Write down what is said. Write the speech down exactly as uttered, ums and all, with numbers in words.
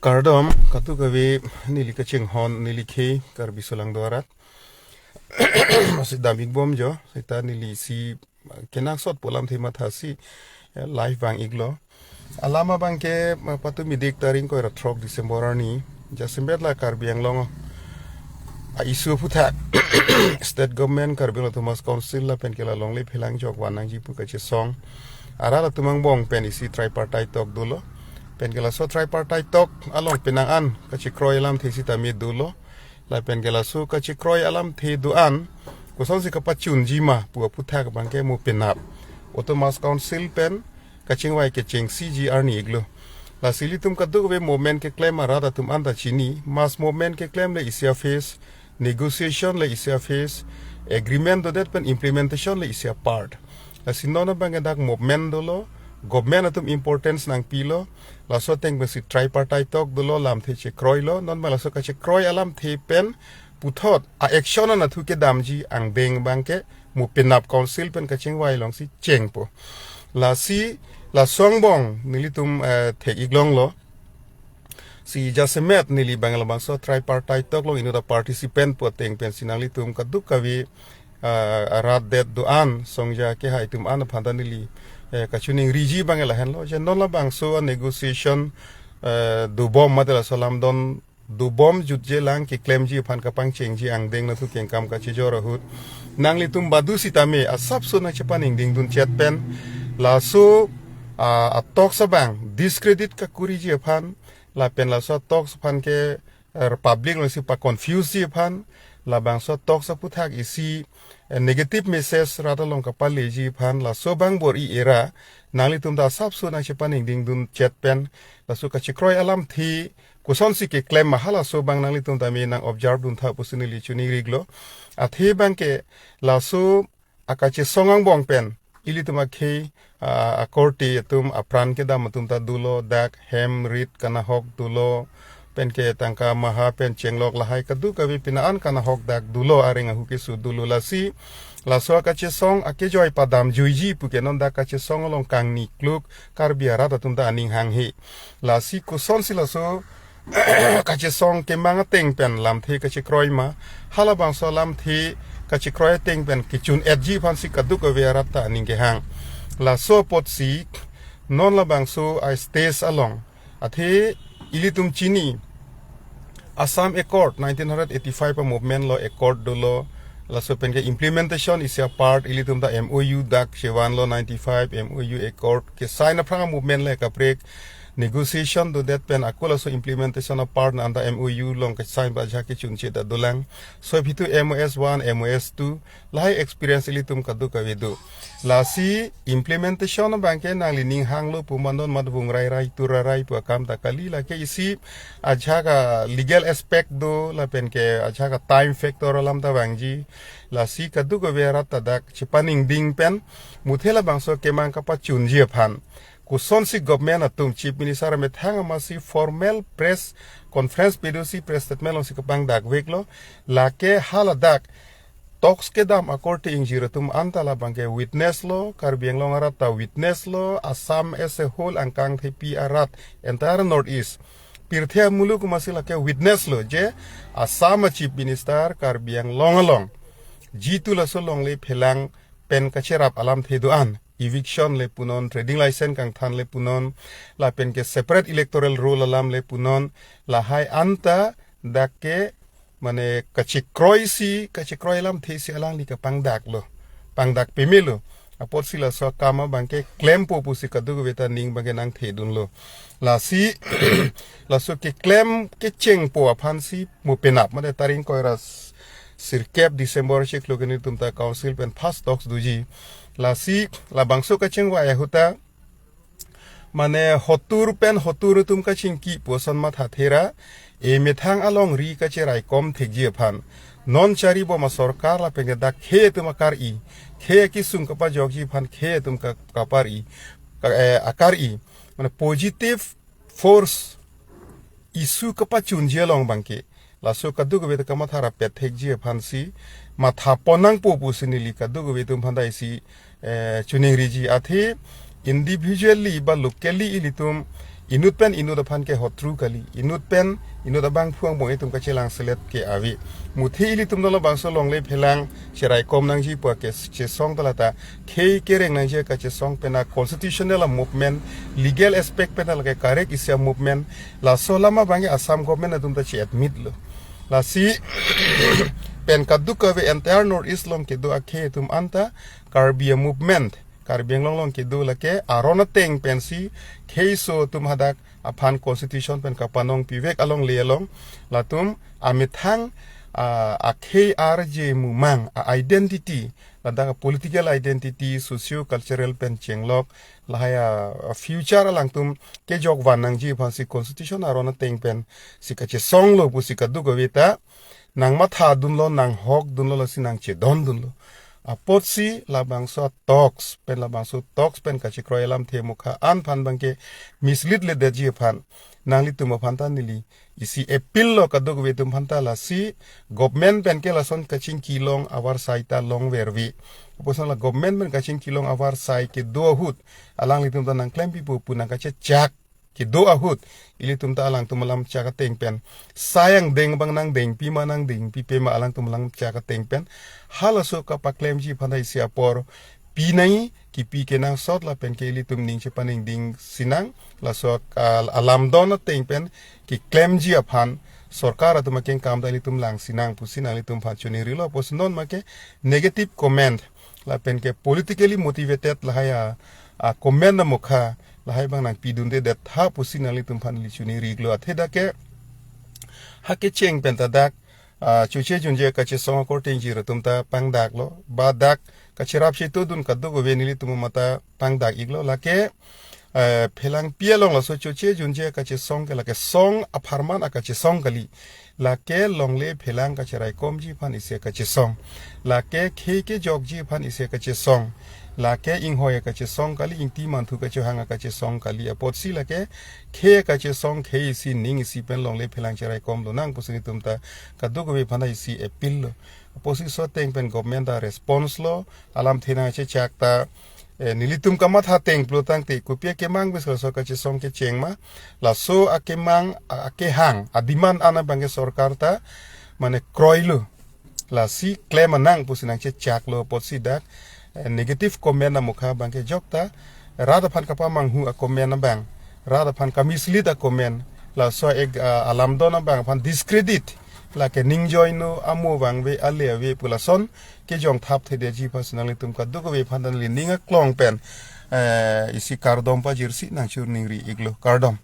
Kardom, kadokave neli kachinghon, neli khei, Karbi Solangdo arat. Masi dam-ik bom jo, seta neli isi kenangsot pu alamthe mathasi, eh, live vang-iklo. Alam abangke, eh, patumi dik tarik ingkoi ra throk December arni, jasemet la Karbi Anglong a-issue aphuthak State Government, Karbi Anglong Autonomous Council lapen ke la longle phelang jok vannangji pu kachesong arat atum angbong pen isi tripartite talk dolo. Pen ke laso tripartite talk along penang an kachekroi alamthe sitame dolo. Lapen ke laso kachekroi alamthe do-an kosonsi kapachunji ma pu aphuthak abangke mo penap Autonomous Council pen kachingvai kechengsiji arni-iklo. Lasi ilitum kadokave movement keklem arat atum anta chini, mass movement keklem le isi a-phase, negotiation le isi a-phase, agreement dodet pen implementation le isi a-part. Lasi non abangke dak movement dolo, government atum importance nangpilo, laso ateng pensi tripartite talk dolo, lamthe chekroilo, non abang laso kachekroi alamthe pen puthot a-action anatthu kedamji angdeng abangke mo penap council pen kachingvai alongsi chengpo. Lasi laso angbong nelitum, eh, thek-iklonglo. Si jasemet neli abang labangso tripartite talk along inut a-participant pu ateng pensi nanglitum kadokave, eh, arat det do-an songja kehai atum an aphanta neli, eh, kachiningriji abang lahenlo. Je non labangso a-negotiation, eh, dobom mate laso alamdon dobom jutje lang keklemji aphan kapangchengji angdeng anatthu kengkam kachejor ahut nanglitum badu sitame asapso nangchepaningdingdun chet pen laso, ah, a-talks abang discredit kakuriji aphan lapen laso a-talks aphan ke, eh, public alongsi pa-confuse ji aphan, labangso a-talks aphuthak isi, eh, negative message rat along kapaleji aphan, laso abang bor-i era nanglitum ta asapso nangchepaningdingdun chet pen laso kachekroi alamthe kosonsi keklem ma halaso abang nanglitum tame nang-observe duntha pusi neli chiningrilo. Athe abangke laso akachesong angbong pen ilitum akhei, ah, akorte atum apran kedam atum ta dolo, dak hem rit kanahok dolo, pen ke tangka maha pen chenglok lahai kadokave pini an kanahok dak dolo, areng ahu keso dolo. Lasi laso akachesong akejoi padamjuiji puke non dak kachesong along kangni kluk Karbi arat atum ta aning hanghe. Lasi kosonsi laso kachesong kemang ateng pen lamthe kachekroi ma, halabangso lamthe kachekroi ateng pen kechun-etji aphansi kadokave arat ta aning kehang. Laso apotsi non labangso a-stage along athe ilitum chini Assam Accord nineteen eighty-five a-movement lo accord dolo. Laso pen ke implementation isi a-part, ilitum ta M O U dak chevanlo, ninety-five M O U accord ke sign aphrang a-movement le kaprek, negotiation dodet pen ako laso implementation a-part na anta M O U along ke sign ba ajahak kechunche ta dolang. So phitu M O S one, M O S two, lahai experience ilitum kadokave do. Lasi implementation abangke nangli ning hanglo pu mandon mat vung rai rai tur rai rai pu akam ta kali, lake isi ajahak a-legal aspect do lapen ke ajahak a-time factor alam ta vangji. Lasi kadokave arat ta dak chepaningding pen muthe labangso kemang kapachunji aphan kosonsi government atum, Chief Minister amethang amatsi formal press conference pedosi press statement alongsi kapangdakveklo. Lake haladak talks kedam akorte ingjir atum anta labangke witness lo, Karbi Anglong arat ta witness lo, Assam as a whole angkang thepi arat, entire North East, pirthe amuluk amatsi lake witness lo je Assam a-Chief Minister Karbi Anglong along jitu laso longle phelang pen kacherap alamthe do-an, eviction le punon, trading license kangthan le punon, lapen ke separate electoral roll alam le punon, lahai anta dak ke mane kachekroi si, kachekroi alamthe si alangli kapangdaklo, pangdak pemelo. Apotsi laso akam abangke klempo pusi kadokave ta ning abangke nangthedunlo. Lasi laso keklem kechengpo aphansi mo penap mate tarik ingkoi ra sirkep December chiklo ke nelitum ta council pen first talks doji. Lasi labangso kachingvai ahut ta mane hotur pen hotur atum kachingki pu ason mathathera, emethang alongri kacheraikom thekji aphan, non chari bom asorkar lapen ke dak khei atum akar-i, khei akesung kapajokji aphan khei atum ka-, kapar-i, ka-, eh, akar-i, mane positive force issue kapachunji along abangke laso kadokave ta kamathara pethekji aphansi matha ponnangpo pusi neli kadokave atum aphan ta isi, eh, chiningriji. Athe individually ba locally ilitum Inut pen inut aphan ke hotru kali. Inut pen inut abangphu angbong itum kachelang selet ke ave. Muthe ilitum dolo bangso longle phelang cheraikom nangji pu kachesong ta lata khei kereng nangji kachesong pen a constitutional a movement, legal aspect pen a lake correct isi a movement. Laso alam abang ke Assam government atum ta che-admit lo. Lasi pen kadokave entire North East along kedo akhei atum anta Karbi a movement, Karbi Anglong along kedo lake aron ateng pensi kheiso atum hadak aphan constitution pen kapanong pivek along le along latum amethang, ah, akhei arje mumang a identity, ladak a political identity, socio cultural pen chenglok, lahai a future alangtum kejok van nangji aphansi constitution aron ateng pensi kachesong lo pusi kadokave ta nangmatha dunlo, nanghok dunlo, lasi nangchedon dunlo. Apotsi labangso talks pen, labangso talks pen kachekroi alamthe mukha an aphan abang ke mislead ledetji aphan nanglitum aphan ta neli isi appeal lo kadokave atum aphan ta. Lasi government pen ke lason kachingki long avarsai ta longverve. Apotsi la government pen kachingki long avarsai kedo ahut alanglitum ta nangklempipo pu nangkachechak kedo ahut ilitum ta alangtum alam chak ateng pen, sai angdeng abang nangdengpi ma nangdengpipe ma alangtum alam chak ateng pen halaso kapaklemji aphan ta isi apor pinai, kipi kenangsot lapen ke ilitum ning chepaningding sinang. Laso, ah, alamdon ateng pen keklemji aphan sorkar atum akengkam ta ilitum lang sinang pusi nanglitum aphan choningrilo. Apotsi non make negative comment lapen ke politically motivated lahai a, a comment amokha lahai abang nangpidundedet tha pusi nanglitum aphan neli choningrilo. Athe dak ke ha kecheng pen ta dak, ah, choche junje kachesong akorte ingjir atum ta pangdaklo, ba dak kacherap chetudun kadokave nelitum mata pangdak iklo. Lake, eh, phelangpi along laso choche junje kachesong ke lake song apharman akachesong kali. Lake longle phelang kacheraikomji aphan isi kachesong. Lake khei kejokji aphan isi kachesong. Lake inghoi kachesong kali, ingti manthu kachohang kachesong kali. Apotsi lake khei kachesong, khei isi, ning isi pen longle phelang cheraikom lonang pusi nelitum ta kadokave aphan ta isi appeal lo. Apotsi laso ateng pen government ta response lo, alamthe nangchechak ta, eh, nelitum kamatha ateng pulo tangte kopi akemang bis laso kachesong kecheng ma, laso akemang, a-, akehang, a-demand an abang ke sorkar ta mane kroilo. Lasi klem anang pusi nangchechaklo. Apotsi dak, eh, negative comment amokha abang ke jok ta rat aphan kapamanghu a comment abang, rat aphan kamislead a comment, laso ek, ah, alamdon abang aphan discredit, lake ningjoino amo vangve ale ave pu lason kejong thapthedetji aphansi nanglitum kadokave aphan ta neli ning aklong pen, eh, isi kardom pajirsi nangchoningri iklo. Kardom.